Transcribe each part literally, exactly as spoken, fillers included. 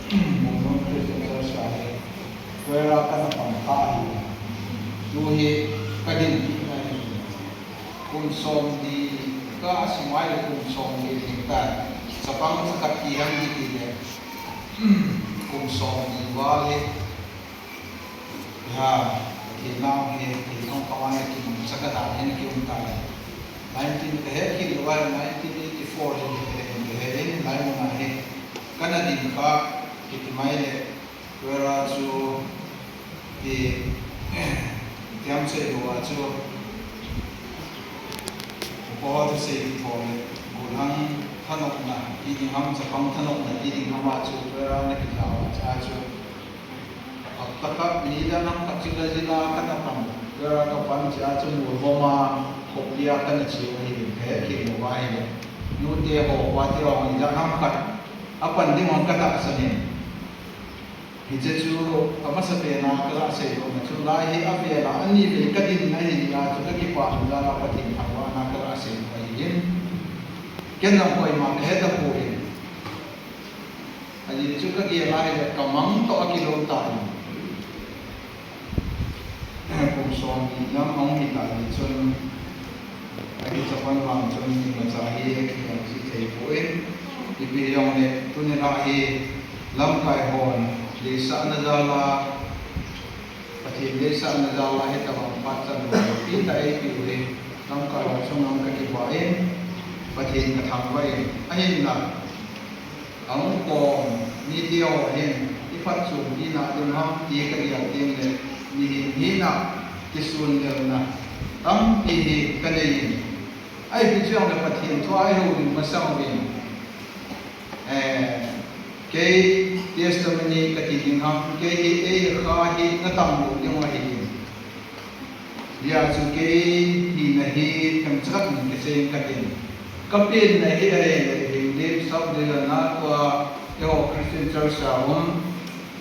Mongmong Christian Church a hi, Vera kana pang kha hi, tu hi ka din kit na hi. Kum som li, ka simai le kum som li ding ta. Chapang chakhat ti ham ti ti le. Kum som li val hi. Ha, Pathen nau hi, Pathen nau kawan le kin, chakhat a hin kin ta le. Nineteen ka he kit lo a, nineteen eighty-four hi, he, he, he, he, lai mun a hi. Kana din kha, kiti mai le. Vera chu, ti, tiam sei lo a chu, upa ho thu sei ti tho le, gollhang thanopna, ti ding ham, chapang thanopna, ti ding ham a chu, Vera na kijao a chu, hapta khat, ni dan ham khat chu la jila kana pan, Vera ka pan chia chu, mol bom a, khopia kana chiu ahi, he kit lo a hi le. Nute ho, pate ho, ni dan ham khat, apan ding hong ka tahsan in. Hiche chu amasapen a ka ga seidoh na chu lai hi avel a ani vel ka din na hi a chu ka kipah na jal a Pathen thangvah na ka ga seidoh ahi in. Ken jong koima ka he tapoi. Ajeh chu ka gel a hile ka mang toh akilou tan. Kum som li jong ahung hi ta jeh chun, akichapan vang chun imacha hi akihen ji thei poi. Ipi jong le tuni a hi lamkai hon deisahna jal a, Pathen deisahna jal a hitabang phat chan ho ipi ta eipiu hi lamkai ho chunga ka kipah in, Pathen ka thangvah in, ahinla Ahung kom mite ho hin, i phatchompi na ding ham ti ka gel teng le, mihem hina kisunlelna tampi hi ka nei in. Ahi chu jong le Pathen thu a i houlim masang uvin. Eh, kei testimony ka ti ding ham, kei hi, ei kha hi na tam lou ding u ahi in. Hijeh chun kei hina hi themcha khat in kisei inge katin. Ka penna hi ahile, Henglep Sub Division a tua, eiho Christian Church a um,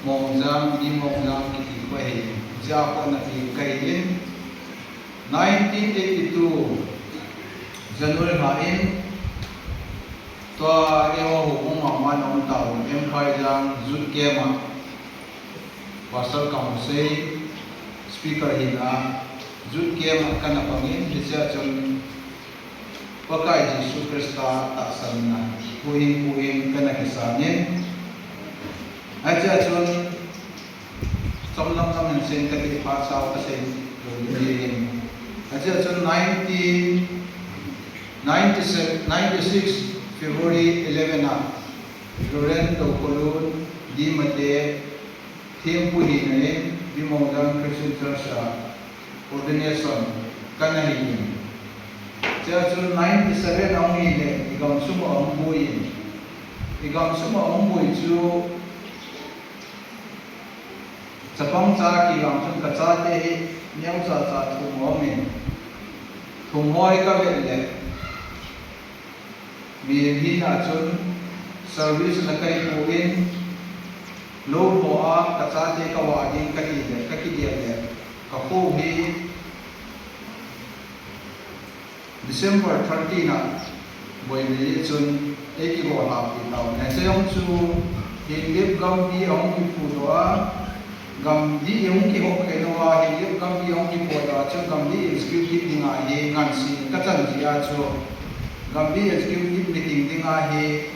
Mongjang, B. Mongjang kiti pa hi, hichea kona pen kahi in. Nineteen eighty-two January lha in, tua eiho houbung mama na um tauvin, M. Phaijang, Youth Camp a, Pastor Kamsei, speaker hina, Youth Camp a kana pang in, hichea chun Pakai Jesu Christa tahsanna, huhhing huhhing kana kisan in. Hichea chun, chomlam lam in seiyin kati phat sao kasei lou ding ahi in. Hichea chun nineteen ninety-six, ninety-six February eleven a, Reverend Doukolun D. Mate, thempu hina in, B. Mongjang Christian Church a ordination kana hi in. Hichea chun ninety-seven ahung hi le, i gamsung a ahung boi in. I gamsung a ahung boi chu, chapang cha kivang chun ka chate hi, neocha cha thum aum in. Thum ho hi ka vet le, mihem hina chun service la kai poi in, lou ho a ka chate ka vah ding kati le, ka kigel le, ka kho hi December thirteen a boi le chun ei kigolhahpi tauvin. Hiche jong chu Henglep gampi ahung kiphudoh a, gampi ahung kihop khen uva, Henglep gampi ahung kiphudoh a chu gampi executive dinga hi ngansi ka chan jeh a chu gampi executive meeting dinga hi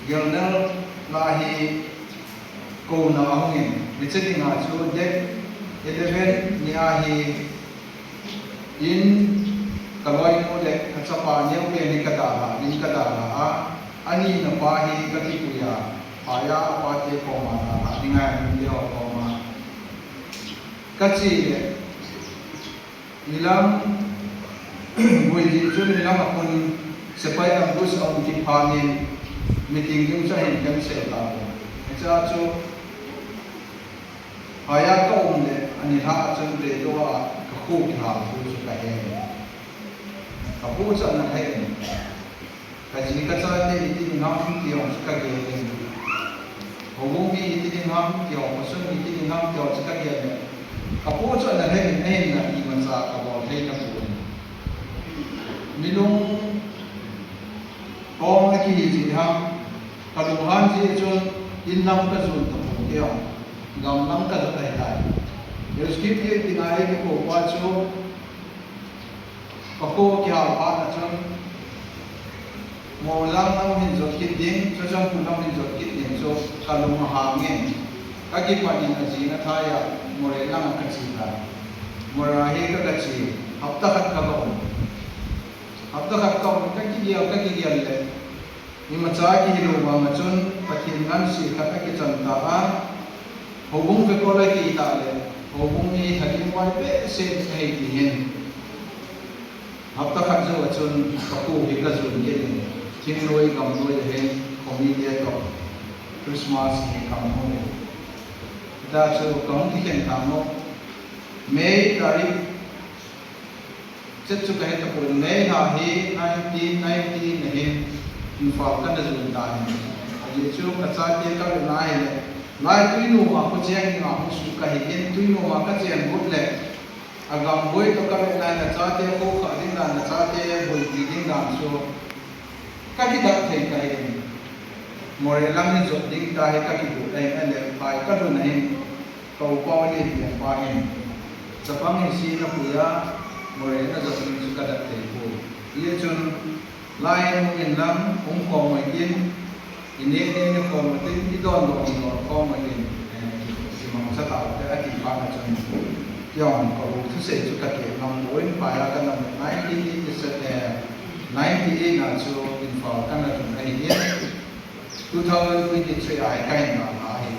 General la hi kouna ahung in, hiche dinga chu date eleven ni a hi in ka loinu le ka chapa neo pen hi ka dalha, in ka dalha a, anina pa hi ka kipui a, phai a, apa te koma dalha ding ahi, in te ho koma. Ka che le, nilam, boi jeh chun nilam a kon sepai ambush a um kit phat in meeting ding chu ahin cancel tapoi. Hichea chu phai a ka um le, ani lha a chun radio a ka kho kihal thu chu ka he. Ka pu chu ana lhai in. Ka ji ka chate iti ding ham ti ho chu ka gel in. Houbung mi iti ding ham ti ho, khosung mi iti ding ham ti ho chu ka gel in. Ka pu chu ana lhai in, ahinla imacha ka bol thei tapon. Mi lungtom a kihi ji ham. Kalunghan jeh chun, in lam kajon tapon, gam lam kajot ahitai. Rescue kit dinga eikikou pa chu, kakho kihal phat a chun, Moreh lang lam hin jot kit ding, Churachandpur lam hin jot kit ding chu kalung ahang in, kakipan in ajing athai a, Moreh lang a kache tai. Moreh hi ka, kache, hapta khat kaga um. Hapta khat kaum, kakigel, kakigel le, imacha kihilou vang a chun, Pathen ngansi khat akichan ta a, houbung vekol akitah le, houbung hi lhalim vai behseh ahi ti hin. Hapta khat jou a chun, kakho hi kajon kit in, thingnoi gamnoi a hin, khomi te toh, Christmas hi kahung hon. Hita chu kahung kikhen tang u, May tarik, chet chu kahe tapon, May lha hi nineteen nineteen a hin Imphal kana jon tan. Ajeh chu kachate kavetna hile, lai Tuinom a kho cheng dinga hung suh kahi in, Tuinom a kachen got le, agamboi toh kavetna hile, achate kho kha ding dan, achate boipi ding dan chu kakidah thei kahi in. Moreh lang hi jot ding tia hi kakigot ahin, ahile phai kalhun ahin, ka upa Olive Lianpa hin, chapang in si napui a, Moreh najot ding chu kadah thei poi. Hijeh chun, lai in hung in lang, hung khom uvin, ineh neh khom uvin, idon don don khom uvin, eh, kimangcha taute ati phat a chun, keiin ka u thusei chu kakeh ngam pon, phai a kana mu nineteen eighty-seven, eh, ninety-eight a chu Imphal kana jon ahi in, two thousand twenty-three a hi kahin lha ahi.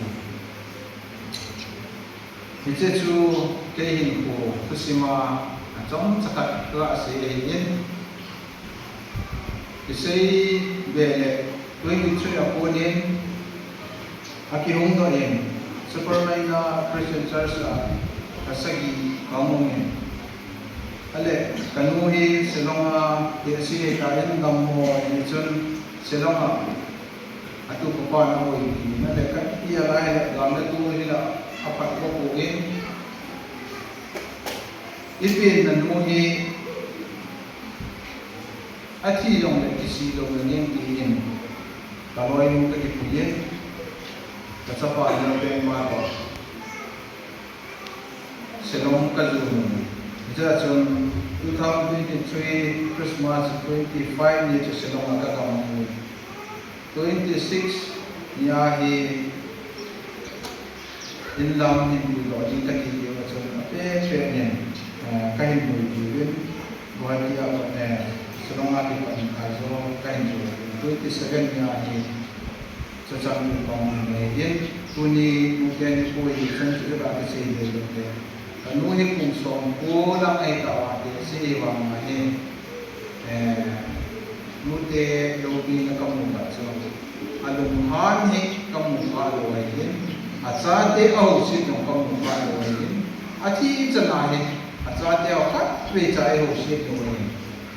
Hiche chu kei hinkho thusim a, achomcha khat kaga sei ahin, kisei be le twenty-three a kon in akihung doh in, Super Maina Christian Church a kasagi kahung um in. Ahile, kanu hi Shillong a tehse hita in dammo ahi chun Shillong a atu kapan aboipi in, ahile kati a lai hile, gam le tol hile aphat bopon, ipenna nu hi athi jongle kisih lou ding ti in, kaloinu kakipui in, kachapa Neopen ma toh Shillong kajon un. Hijeh chun two thousand twenty-three Christmas twenty-five ni chu Shillong a kagam un. Twenty-six ni a hi in lam hin puidoh ding kati jeh a chun apen pen in, eh, kahin boipi uvin, Guwahati a pat, eh, Shillong a kipat in Aizawl kahin jon uvin. Twenty-seven ni a hi Churachandpur kahung um in, tuni nute nikho hi chan chu iga kisei le le te. Kanu hi kum somko lang ahitauve, tehse hi vang ahi. Eh, nute loupina kamu kha chu, alunghan hi kamu kha lou ahin, achate ahouse jong kamu kha lou ahin, athi chan a hi achate ho khatvei cha eihouse lou ahin.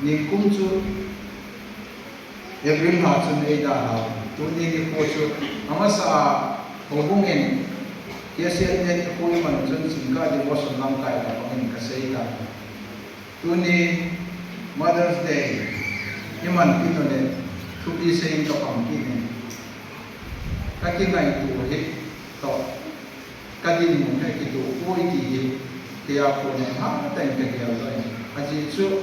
Nikum chu April lha chun eidalhau, tuni nikho chu amasa a houbung in K C N A nikho iman chun jingkah devotion lamkai tabang in kasei tan. Tuni Mother's Day iman kit u le thupi seiyin kapang kit in, kakingaito hi toh, kadinmun hi kitoh poi ti hi keia kon in hatah in kagel doh in. Ajeh chu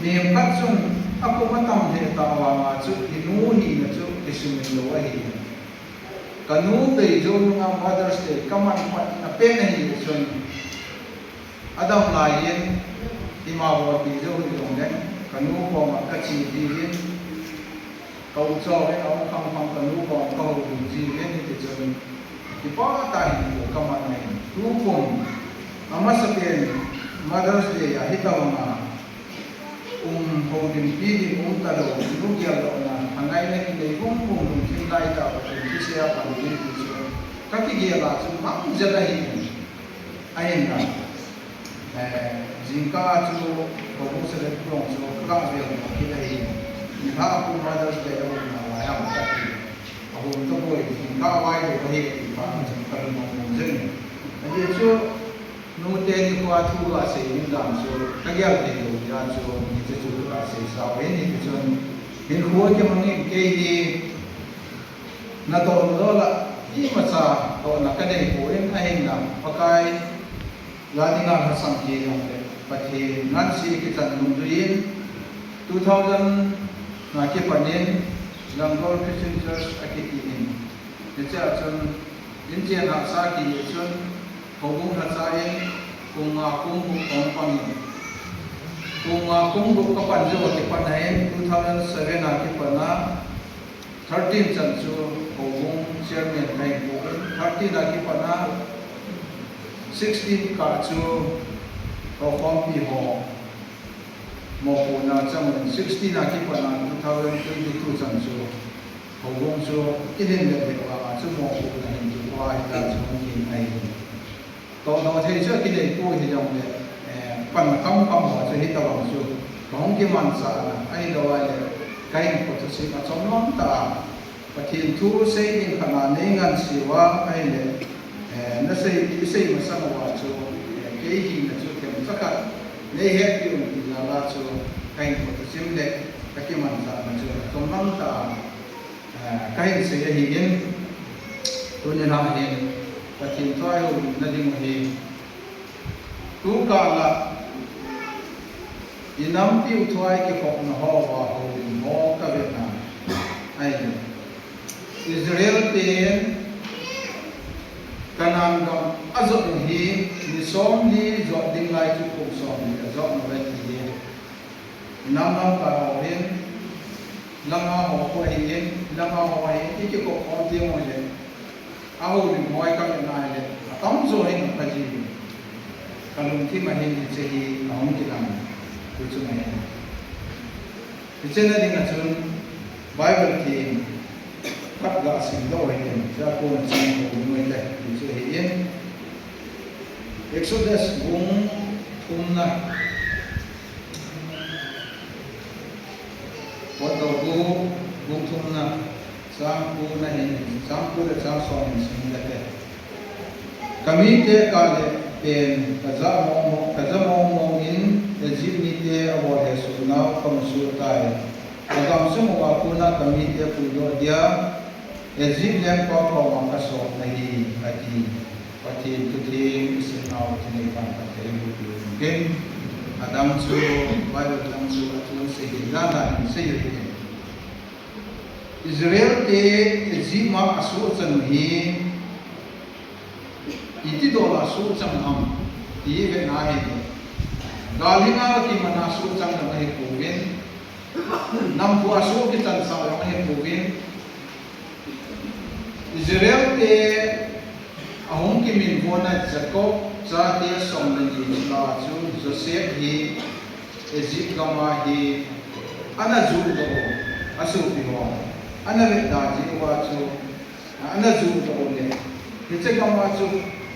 mihem khat chun akum atam lheh tah vanga chu inu hina chu kisumil lou ahi. Kanu bei jou nunga Mother's Day kaman patna pen ahi chun, adam laiyin ima bolpi jou hijongleng kanu koma kache jiuvin, ka u chauvin aum kham kham kanu koma kahoulim jiuvin, hitichun kipah tah in kaman ahi. Tukum amasapen Mother's Day a hitobanga um houlimpi ding umtalou, nu geldohna, thangaina kinei vum vum lungthim laitah Pathen thusei a pang ding ti chu kakigel a chu mang jel ahi. Ahinla, eh, jingkah a chu houbung secretary jong chu kaga veldoh kit ahi. Nilhah a pu Mother's Day aumna lai ham kati. Ahom tapoi, jingkah vai lou ahi kati phat chun kalung ahom jeng in. Ajeh chu nute nikho a thu gasei ding dan chu kagel theilou jeh a chu hiche chu kaseisah u ahin, hitichun hinkho kimangin kei hi Natoh nadol a imacha tohna kanei poi, ahinla Pakai la dinga lhasam kit jongle Pathen ngansi kichan dungjuiyin two thousand na kipanin Lamgol Christian Church akiti in. Hichea chun inchen hahsa kile chun houbung lhacha in kum nga kum gup kahung pangin. Kum nga kum gup kapan jou a kipat in two thousand seven a kipat a thirteen chan chu houbung chairman kahin pon, thirteen a kipat a sixteen kah chu houbung pi ho mopohna chang in, sixteen a kipat a two thousand twenty-two chan chu houbung chu ilhin le le vanga chu mopohna hin chu pa hita chu hung kin ahi. Tohdoh thei chu akinei poi hijongle, eh, panna kamkam ho chu hitobang chu kahung kimanchah na ahilou ahile kahin khut thusim achom lang tah a, Pathen thu sei ding khat a nei ngansi uva ahile, eh, nasei, isei masang uva chu, eh, kei hina chu themcha khat nei hetpi un ti jal a chu kahin khut thusim le kakimanchah na chu achom lang tah a, eh, kahin sei ahin, tuni a hin Pathen thu a ihouna ding u hi tukal a inampiu thu a ikikhopna hoa houlim ho kavetna ahi. Israel ten Canaan gam ajot u hi ni somli jot ding lai chu kum somli ajot u ahi ti hi. Inam lamkai ho hin, langa ho khu ahin, langa ho ahin, ikikhop khom teng u le, ahoulim ho a kavetna hile atamjo hin aphaji in, kalungthim a hin hiche hi ahung kilang, tuchung ahin. Hiche na dinga chun Bible thim khat gasimdoh u hitin, chapang chang ho noi le, hiche hi in Exodus bung thumna, Potdohbu bung thumna, chang ko na hin, chang ko le chang som hin sim kate. Kamite kah le pen kaja mong mong, kaja mong mong in Egypt mite abol hesoh nau kamusoh tai. Kagam sung uva kona kamite puidoh dia Egypt lengpa koma kasol ahi, ati. Pathen thutheng isim nau thinei pan Pathen in eihuhpi uvin tin. Adang chu, Bible dang chu, athu sei ding dan dan in sei u hitin. Israel te Egypt a asoh chan u hi, iti dol a asoh chan ham, ti vetna hile. Gal hinga kiman a asoh chan jong ahipouvin. Nampu a asoh kichan sa jong ahipouvin. Israel te ahung kiminvon a Jacob chate som le ni lah a chu Joseph hi Egypt gam a hi ana judoh u, asopi ho ana vetda jeh uva chu ana judoh u le, hiche gam a chu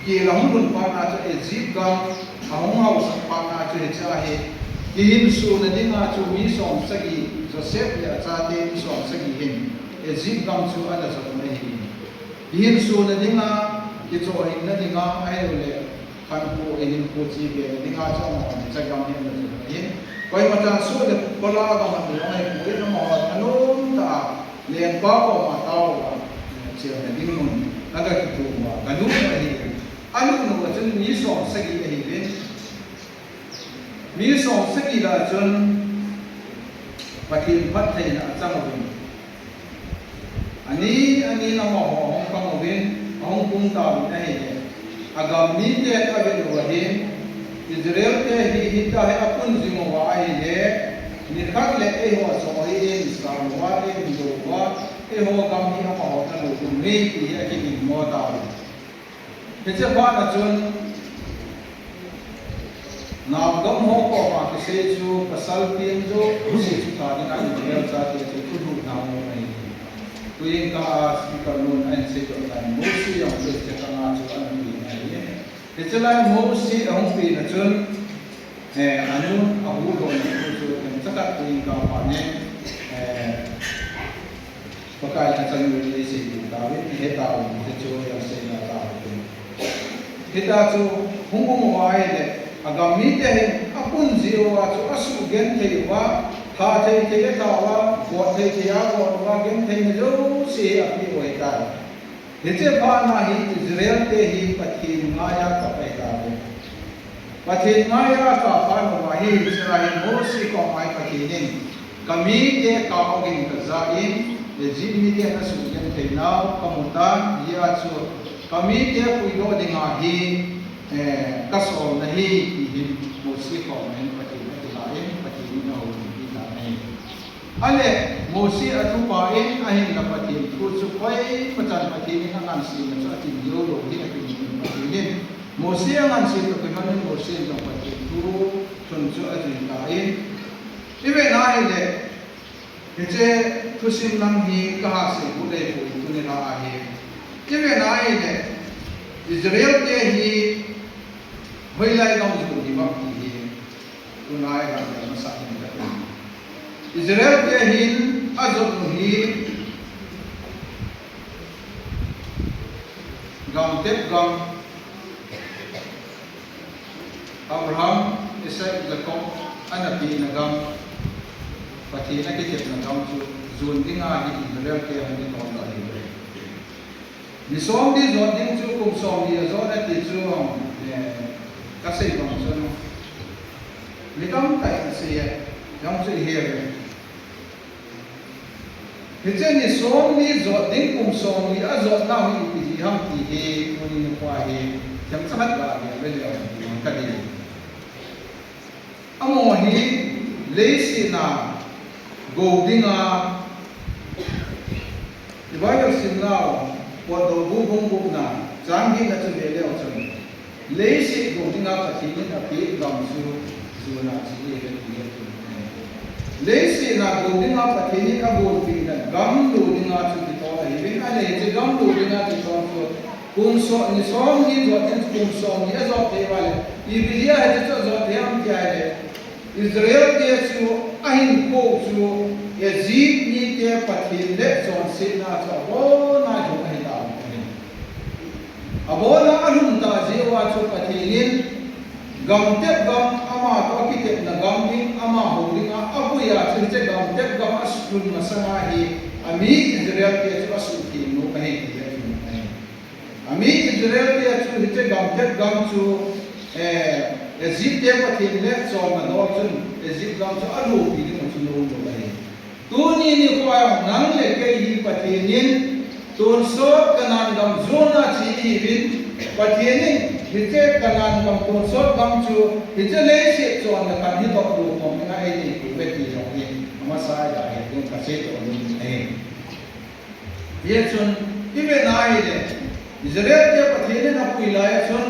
kel ahung lhun phat na chu Egypt gam ahung haosat phat na chu hiche a hi kihinsona dinga chu mi som sagi, Joseph le achate mi som sagi hin Egypt gam chu ana jot u ahi. Kihinsona dinga, kichoh hinna dinga, ahilouleh khankho, hinkho chebe na dinga chu amahon hiche gam hi ana jot u ahin. Koima chan soh le khola gam a jong ahipoi, amahon anomtah a lengpa koma tao uva, chenna ding mun aga kitoh uva, galut u ahi. Alut uva chun mi som sagi ahiuvin. Mi som sagi lah a chun Pathen phattheina achang uvin. Ani, ani in amaho ahung pang uvin, ahung pung tauvin ahile. Agam mite avet uva hin, Israel te hi hitia hi apun jing uva ahile, nikhat le eiho joh hi eihin sang uva, eihin do uva, eiho gam hi amahon alut u ahi ti hi akigingmo tauvin. Hiche phat na chun, naodom ho koma kisei chu, pasal pen jouse chu tha dinga Israel chate chu thulhuhna aum u ahi. Tuin ka a speaker nun ahin seidoh tan, Mosi jong chu hiche khang a chu ana pen ahi. Hiche lai Mosi ahung pen a chun, eh, anun ahuhdoh na thu chu themcha khat tuin ka pha ne, eh, Pakai lhachanu in eiseipeh tauvin, ihe tauvin, hiche chu iseina tauvin. Hitia chu hung um uva ahile, agam mite hin apun jeh uva chu asugenthei uva, Tha thei thei a tha uva, vot thei thei a vot uva, gentheina jouse hi apeh u ahitai. Hiche phatna hi Israel te hi Pathen ngaiya kap ahitauve. Pathen ngaiya kap phat uva hi, hichea hi Mose koma hi Pathen in, ka mite kap uvin kajah in, Egypt mite nasugenthei nau kamu tan, hijeh chun ka mite puidoh dinga hi, eh, kasol nahi, ti hin Mose koma hin Pathen in akilah in, Pathen in ahoulimpi tan ahi. Ahile, Mose athupha in, ahinla Pathen thu chu koima chan Pathen in angansena chu atin jou lou ding ahi, Pathen in. Mose anganse toh kilhon in Mose in jong Pathen thu chun chu ajui tan. Ivet na ahile, hiche thusim lang hi kahin seidoh lei poi tuni a hi. Ivet na ahile, Israel te hi hoilai gam jon ding ham ti hi. Tunai gam jon masa ding kati. Israel te hin ajot u hi gam tep gam, Abraham, Isaac, Jacob ana pehna gam, Pathen akitepna gam chu jon dinga hi Israel te hin jon ding ahi. Ni som ni jot ding chu kum som ni ajot ati chu, eh, kasei bang chun mi tamtah in asei e, jong chu ihe uve. Hiche ni som ni jot ding kum som ni ajot nau hi ipi jeh ham ti hi, tuni nikho hi themcha khat gave leu hen ti kati. Amaho hi leiset a gou dinga, i Bible simna u, Potdoh bu bung gupna, chang getna chu ve leu chun, leiset gou dinga Pathen in apeh gam chu jona chu ive ti ahi. Leiset a gou dinga Pathen in agonpehna gam lo dinga chu kitol ahiuvin, ahile hiche gam lo dinga kitol chu kum som, ni som ni jot in kum som ni ajot thei uva le, ipi jeh a hiche chu ajot thei ham ti ahile, Israel te chu ahinkho chu Egypt mite Pathen le chonsetna chu abona lhung ahitan ahi. Abona alhung tah jeh uva chu Pathen in gam tep gam, ama toh akitepna gam ding, ama hou dinga apui a chu hiche gam tep gam alhun masanga hi ami Israel te chu asuhtheng nom ahi ti ahi. Ami Israel te chu hiche gam tep gam chu, eh, Egypt te Pathen le chonna dol chun Egypt gam chu alhopi ding chu nom lou ahi. Tuni nikho a nang le kei hi Pathen in tonsot Canaan gam jona che ihiuvin, Pathen in hiche Canaan gam tonsot gam chu hiche leiset chonna khan hi toh lo khom dinga eipeh uve ti jong hi amasa a hi ding kasei toh nom ahi. Hichun, ivet na ahile, Israel te Pathen in apui lai a chun,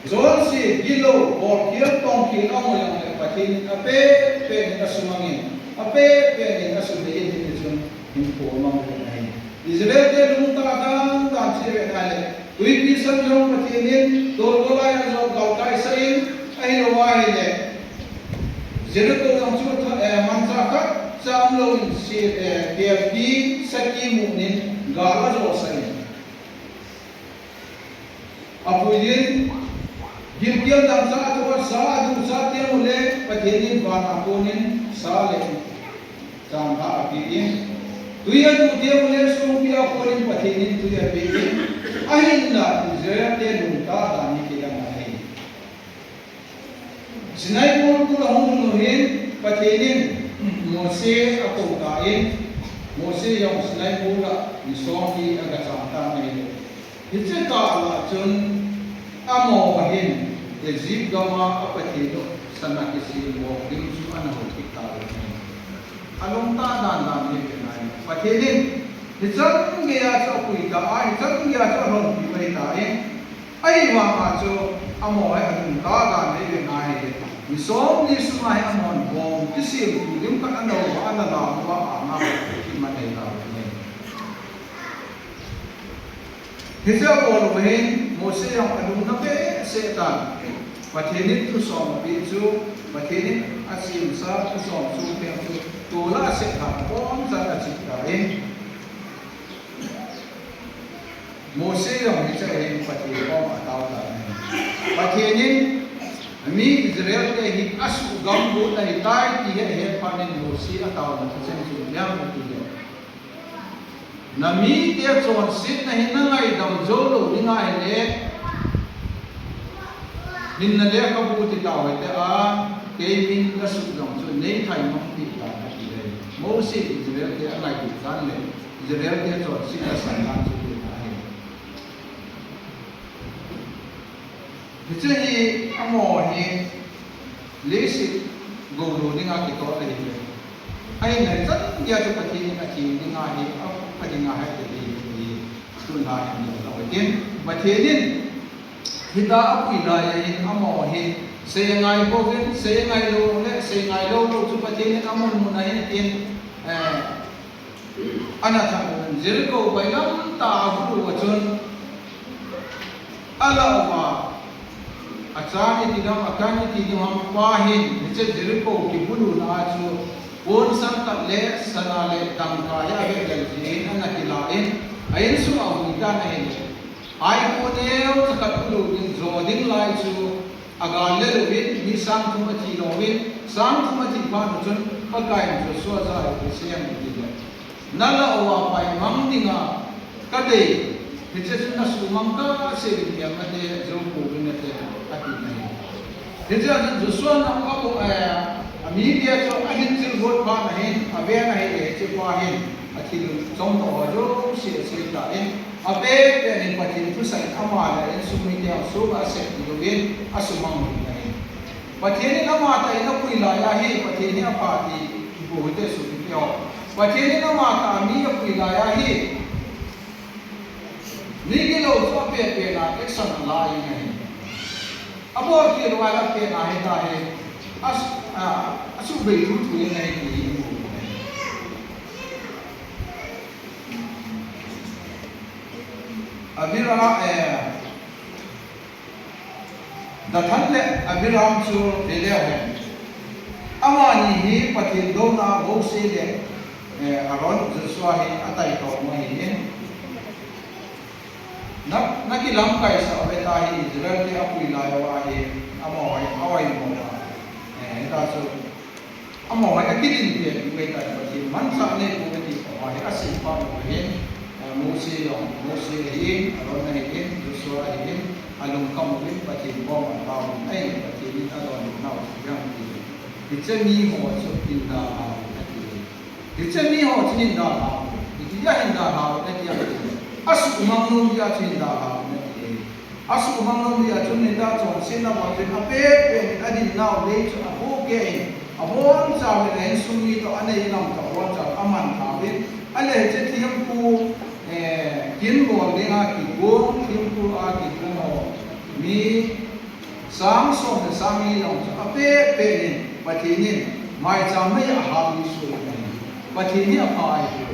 chonse, gilou, bolkhel, tongkhel, ahung jongle Pathen in apeh peh in asumangin, apeh peh in asumangin, hichun, hinkho amang u ahi. Israel te lungtah dan dan chu ivet na ahile, Twipi san jong Pathen in, tolgol a ajot galkai sah in, ahilou ahile, Jericho jong chu, eh, manchah khatcha umlou in, si, eh, kelpi, saki mun in, gal ajot sah in. Apui in, gilkel dangchah athoh a sa aduchah teng ule, Pathen in van a konin, sa le Changlhah apeh in, tui aduh teng ule songpi a konin Pathen in tui apeh in, ahinla Israel te lungtah dan hi kidang ahi. Sinai mol kul ahung lhun u hin Pathen in Mose akou tan, Mose jong Sinai mol a ni som hi aga chang tan ahi. Hiche kah a chun amaho hin Egypt gam a Pathen toh sana kisem bol ding chu ana houpi tauvin ahi. Alungtah dan dan hi ve nai. Pathen in hichan geiya chu apui tan, hichan geiya chu alhonpi mai tan. Ahivanga chu amaho hi alungtah dan hi ve nai. Ni som ni sunga hi amahon bol kisem tu lim khat ana um a, ana lam uva, ana kiman nei tauvin ahi. Hiche abol u hin Mose jong alung na behseh tan. Pathen in thusom apeh chu, Pathen in asemsa thusom chu, pen chu, tol a asep khat abonchauvin achih tan. Mose jong hiche hin Pathen koma atao tan. Pathen in Mi Israel te hi asuhgam got ahitai ti hi ahet phat in Mosi ataona thucheng chu ipi ham ati le, namite chonsetna hi nangaidam jou lou ding ahile, hinna lekhabu ti tau hite a, kei min nasuh jong chu neithaimang peh tan ati le. Mosi Israel te angaidam dan le Israel te chonsetna san dan chu ti ahi. Hiche hi amaho hi leiset gou lou dinga kitol ahi. Ahinla hichan geiya chu Pathen in atheng dinga hi, a, adinga hi ati hi, tuna hin lou tin. Pathen in hitia apui lai ahin amaho hi seingai pouvin, seingai lou le, seingai lou lou chu Pathen in amun mun ahin tin, eh, Ana thah un Jericho bailam tah a abulu a chun, alah uva, achan iti dam, akan iti dam ham pa hin, hiche Jericho kibuluna a chu, pon sang khat le sana le dangka hi avet lel jin, ana kila in, a insung a ahung tan ahile, ahi ko neocha khat bulu ding, jo ding lai chu, agal le louvin, mi sang thum athi louvin, sang thum athi phat chun, Pakaiyin Joshua jah a asei em ati le, nalah uva paimang dinga kadei, hiche chun nasuhmang kasei uvin, melmate jou pouvin nate, ati ahi. Hiche a chun Joshua in a, eh, amite chu ahin chilgot phat in ahin, aven ahile hiche pa hin, athil chomdoh ho jouse asei tan, apet pet in Pathen thusei in ama le insung mite asung a asep louvin asumang uvin ahi. Pathen in amatah in apui lai ahi, Pathen hi apha ti ipu hite sopite ho. Pathen in amatah a mi apui lai ahi. Mi gilou chu apet pet a action ala in ahi. Abol kit uva apet a hita hi. As-, a, asuhbei thuthu in ahi ti hi imu. Abira, eh, Dathan le Abiram chu ve leu hen. Amani hi Pathen douna Mosi le, eh, Aaron, Joshua hi ataitah u ahin. Na, nakilamkaisah uve tia hi Israel te apui lai uva hi amaho hi, aoimo uva. Eh, hita chu Amaho hi akidin pen u ahitai, Pathen manchah nei pouve ti amaho hi asei phat u ahin, eh, Mosi jong, Mosi ahin, Aaron ahin, Joshua ahin, alungkham uvin Pathen koma ataovin, ahin Pathen in adonbutnau chu ipi ham itile, hiche miho chu hin dalha uvin ati. Hiche miho chu hin dalha uvin, itia hin dalha uvin ati ham itile, asuhmang nom jeh a chu hin dalha uvin ati. Asuhmang nom jeh a chun hitia chonsetna bol chun apet pet in adinnau lei chu akhoh keh in, abonchauvin a insung mi toh, anei lam toh abonchauvin aman thauvin, ahile hiche thempu, eh, kin bol dinga kigong, thempu a kigong ho mi sang som le sang li jong chu apet pet in Pathen in maicham mei a ahal in asol in, Pathen hi apha ahi.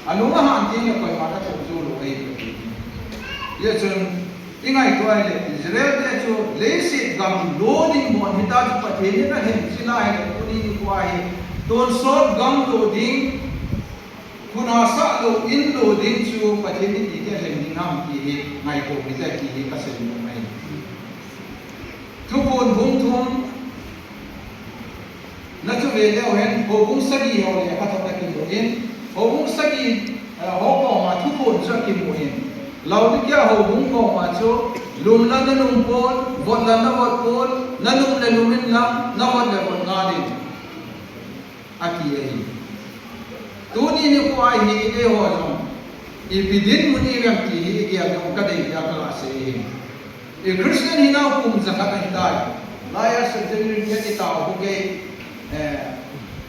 Alung ahan teng le koiman athoh jou lou ahi. Hijeh chun, ingaito ahile, Israel te chu leiset gam lo ding bon hitia chu Pathen in alhem chil ahile, tuni nikho hi tonsot gam lo ding, khut hahsat lou in lo ding chu Pathen in iti alhem ding ham ti hi ngaito hite ti hi kasei nom ahi. Thuphon bung thum na chu ve leu hen, houbung sagi ho lekhathot akimu in, houbung sagi, eh, ho koma thuphon chu akimu in, Laodicea houbung koma chu, lum la nalum pon, vot la navot pon, nalum le lum in lang, navot le vot ngal in, ati ahi. Tuni nikho a hi eiho jong ipi dinmun ihiuvem ti hi igel ding kadei dia kaga sei ahi. I Christian hinau kum jakhat ahitai. Laia centenary iti tao khu kei, eh,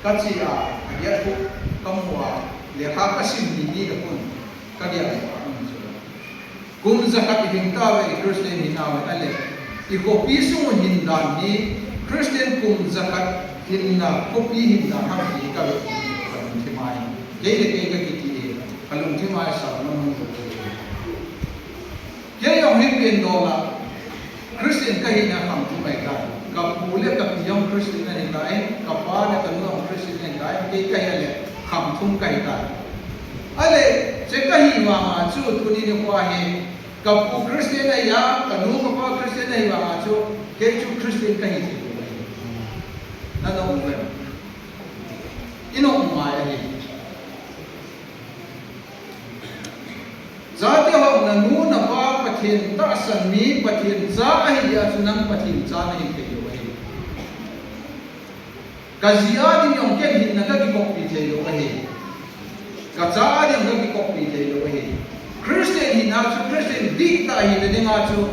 kache a, aget khu kamu a, lekha kasim ni ni le khun kagel a, um, chu. Kum jakhat ihing tauve i Christian hinau ahile, i khopi sung u hin dan hi, Christian kum jakhat hinna, khopi hin dan ham ti kave, kalungthim a hi. Kei le kei kakiti hi, kalungthim a hi sah nom hung lou. Kei jong hi pen dol a, Christian kahina kham thum ahitai. Kapu le kapi jong Christian ahitai, kapa le kanu jong Christian ahitai, kei kahi le kham thum kahitai. Ahile, hiche kahi vanga chu tuni nikho hi, Ka pu Christian ahi a, ka nu ka pa Christian ahi vang a chu, kei chu Christian ka hi thei lou ahi. Na nop u ve. I nop ngai ahi. Jate ho, na nu na pa Pathen tahsan mi, Pathen cha ahi a chu nang Pathen cha na hi thei lou ahi. Ka ji a ding jong ken hinna ka kikoppi thei lou ahi. Ka cha a ding ka kikoppi thei lou ahi. Christian hina chu Christian dihtah hina dinga chu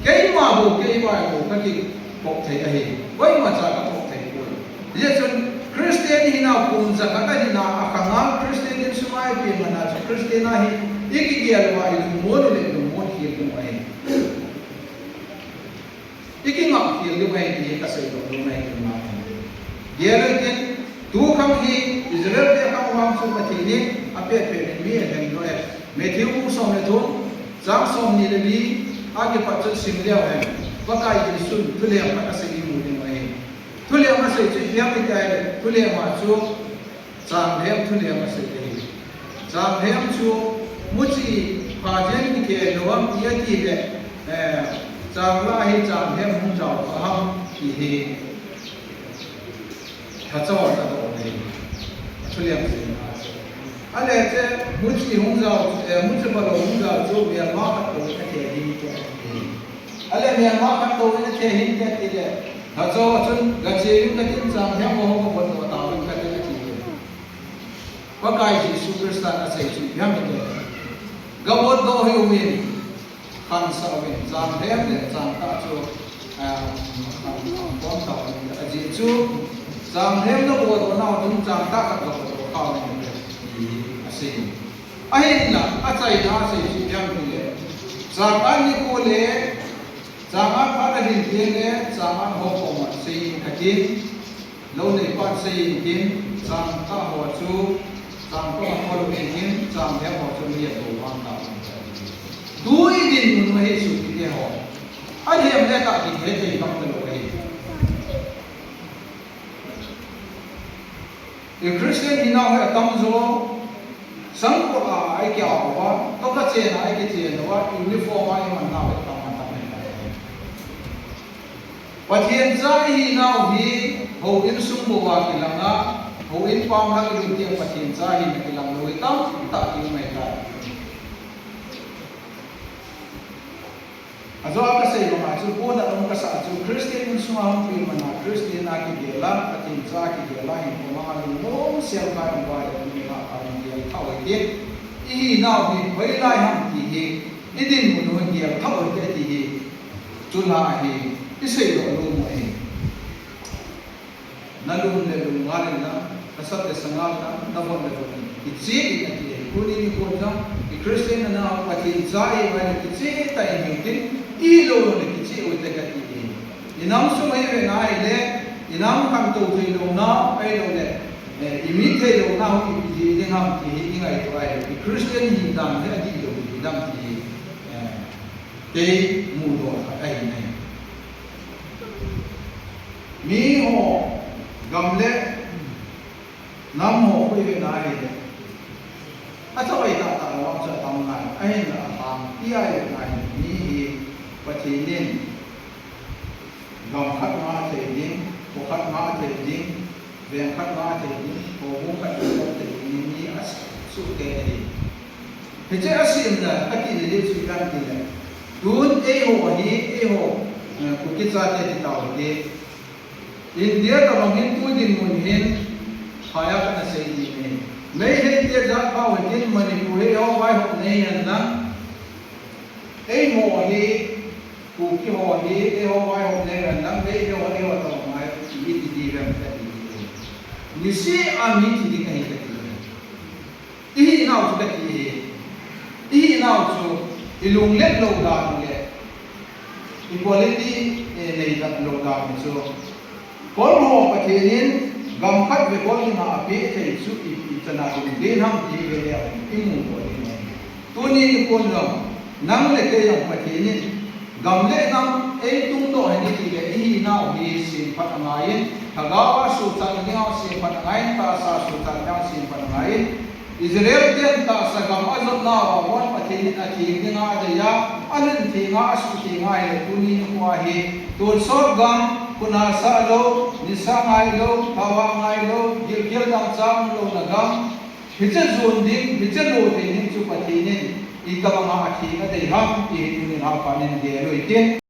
keima bou, keima bou ka kikop thei ahi. Koima cha ka kop thei poi. Hijeh chun Christian hina kum jakhat a hina a khanga Christian insunga i pen mana chu Christian ahi. I kigel uva i lungmon u le lungmon khel ding ahi. I kingah khel ding ahi ti ka seidoh nom ahi, keima. Gel u hitin, tu khang hi Israel te khang vang chu Pathen in apet pet in mi alhem lou e. Matthew bung som le thum, chang somni le li a kipat chun sim leu hen, Pakai Jesun thulem khat asei i mu ding ahi. Thulem asei chu ipi ham iti ahile, thulem a chu Changlhem thulem asei ahi. Changlhem chu muchi phajen kikeh lou ham ti ahile, eh, changlah hi changlhem hung jao kha ham ti hi lhacha hon adoh ahi. Thulem seina chu. Ahile che muchi hung jao, eh, muchi phalou hung jao chu melma khat tou in athe hinte ati. Ahile melma khat tou in athe hinte atile, lhacha ho chun gache uvin katin, changlhem ho hung gabotdoh tauvin katin ati. Pakai Jesu Christan asei chu ipi ham itile, gabotdoh hih uvin, khansah uvin, changlhem le changtah chu, ah, khom tauvin, ajeh chu changlhem nabotdoh nau chun changtah khat gabotdoh kha uvin ti asei. Ahinla, achaina asei chu ipi ham itile, chang-at nikho le chang-at phat ahil teng le chang-at ho koma seiyin katin, lou neipan seiyin tin, changtah ho chu, changtah ho lou in tin, changlhem ho chu mi atou vang tauvin. Tu i dinmun u hi sopite ho, alhem le tah kihethei bang talou ahi. I Christian hinau hi atamjo, sangkhol a ikiau uva, tokha chen a ikichen uva, uniform a iman nau hi atam atam ahi. Pathen cha ihinau hi houin sung bou a kilang a, houin pam lang ilhun teng Pathen cha hina kilang lou hi tamtah kium ahitai. Ajo a kasei banga chu, pona um kasah chu, Christian insunga hung pi mana Christian a kigel a, Pathen cha a kigel a, hinkho manga lungmong sel kha in uva le, tuni a kha in gel thah u hite. Ihinau hi hoilai ham ti hi, idinmun u hi gel thah u hite ti hi, chulha hi iseidoh nom u ahi. Nalum le lum ngal in lang, nasat le sa ngal in lang, navot le vot in lang, kicheh in ati ahi. Tuni nikho jong, i Christian nau Pathen cha ihiuva le kicheh tah in hiu tin, ihilou le kicheh u hite kati ahi. Inam sung ivet na ahile, inam khantou theilou nau, ahiloule, eh, imit theilou nau, ipi ti ding ham ti hi ingaito ahile, i Christian hidan hi adihlou hidam ti hi, eh, kei mudoh khat ahi nai. Miho, gam le nam ho khu ivet na ahile, achavai tahtah lou vang chu atam ngai, ahinla alhangpi a ivet na ahile, mi hi Pathen in gam khat nga thei ding, kho khat nga thei ding, veng khat nga thei ding, houbung khat nga thei ding, mi asuhte ahi. Hiche asemna, atina ding chu ipi ham itile, tun eiho hi, eiho, eh, Kuki chate ti tau hite. India tabang hin tu dinmun hin, phaiya kana sei ding ahi. Meitei te jat pha u hitin, Manipur hi eiho vaihop nei hen lang, eiho hi, Kuki ho hi eiho vaihop nei hen lang, Meitei ho eiho tabang ngai, iti diu vem kati. Niseh a mi thi ding ahi kati. Ihinau chu kati ahi. Ihinau chu ilunglet lou dan le equality, eh, nei lou dan chu, kol ho Pathen in gam khat ve kol dinga apeh thei chu i, ichan a lunglen ham ti hi ve le imu kol ding ahi. Tuni nikho jong nang le kei jong Pathen in gam le nam eitungdoh hen itile, ihinau hi semphat angaiyin, lhagao a suhchat dinga semphat angaiyin, tahsa suhchat dinga semphat angaiyin, Israel ten tahsa gam ajotnauva Pathen in atheng dinga adeiya, alhun thenga, asuh thenga ahile tuni nikho ahi. Tonsot gam, khut asah lou, nisa ngai lou, thao ngai lou, gilkel dangchah umlouna gam, hiche jon ding, hiche lo thei ding chu Pathen in itobanga atheng adei ham ti hi tunin Haphat in gel u hite.